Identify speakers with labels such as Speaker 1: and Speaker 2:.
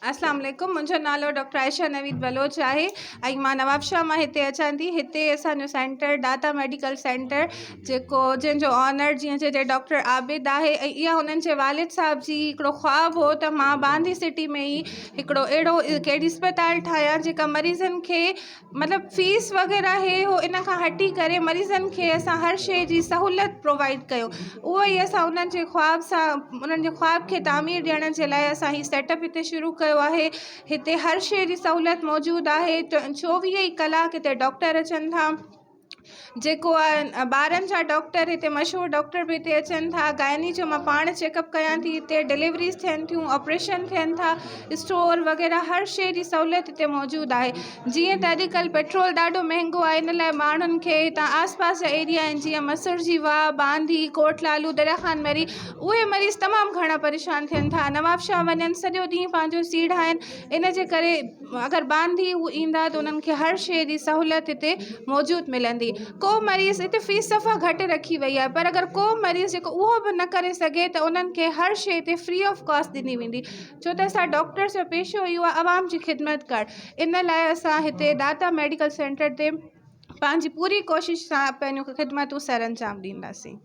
Speaker 1: اسلام عليڪم منهنجو نالو ڊاڪٽر عائشه نويد بلوچ آهي ۽ مان نوابشاهه مان هتي اچان ٿي هتي اسانجو سينٽر داتا ميڊيڪل سينٽر جيڪو جنهن جو آنر جيئن چئجي ڊاڪٽر عابد آهي ۽ اها هنن جي والد صاحب جي هڪڙو خواب هو ته مان باندي سٽي ۾ ئي هڪڙو اهڙو ڪهڙي اسپتال ٺاهيان جيڪا مريضن کي مطلب فيس وغيره هي هو ان کان هٽي ڪري مريضن کي اسان هر شيء جي سهولت پرووائيڊ ڪيون اهو ئي اسان انهن جي خواب سان انهن جي خواب کي تعمير ڏيڻ جي لاء اسان هي سيٽ اپ هتي شروع ڪيو آهي هتي هر شيء جي سهولت موجود آهي 24 ئي ڪلاڪ هتي ڊاڪٽر اچن ٿا جيڪو آهي ٻارن جا ڊاڪٽر هتي مشهور ڊاڪٽر به هتي اچن ٿا گائني جو مان پاڻ چيڪ اپ ڪيان ٿي هتي ڊليوريز ٿين ٿيون آپريشن ٿين ٿا اسٽور وغيره هر شيء جي سهولت هتي موجود آهي جيئن ته اڄڪلهه پيٽرول ڏاڍو مهنگو آهي ان لاء ماڻهن کي هتان آس پاس جا ايريا آهن جيئن مسر جي واهه باندي ڪوٽ لالو دريا خان مري اهي مريض تمام گهڻا پريشان ٿين ٿا نوابشاهه وڃن سڄو ڏينهن پنهنجو سيڙائن ان جي ڪري اگر باندي هو ايندا ته انهن کي هر شيء جي سهولت هتي موجود ملندي. ڪو مريض هتي فيس صفا گهٽ رکي وئي آهي پر اگر ڪو مريض جيڪو اهو به نه ڪري سگهي ته انهن کي هر شيء هتي فري آف ڪاسٽ ڏني ويندي ڇو ته اسان ڊاڪٽرس جو پيشو اهو آهي عوام جي خدمت ڪرڻ ان لاء اسان هتي داتا ميڊيڪل سينٽر تي پنهنجي پوري ڪوشش سان پنهنجون خدمتون سرانجام ڏينداسين.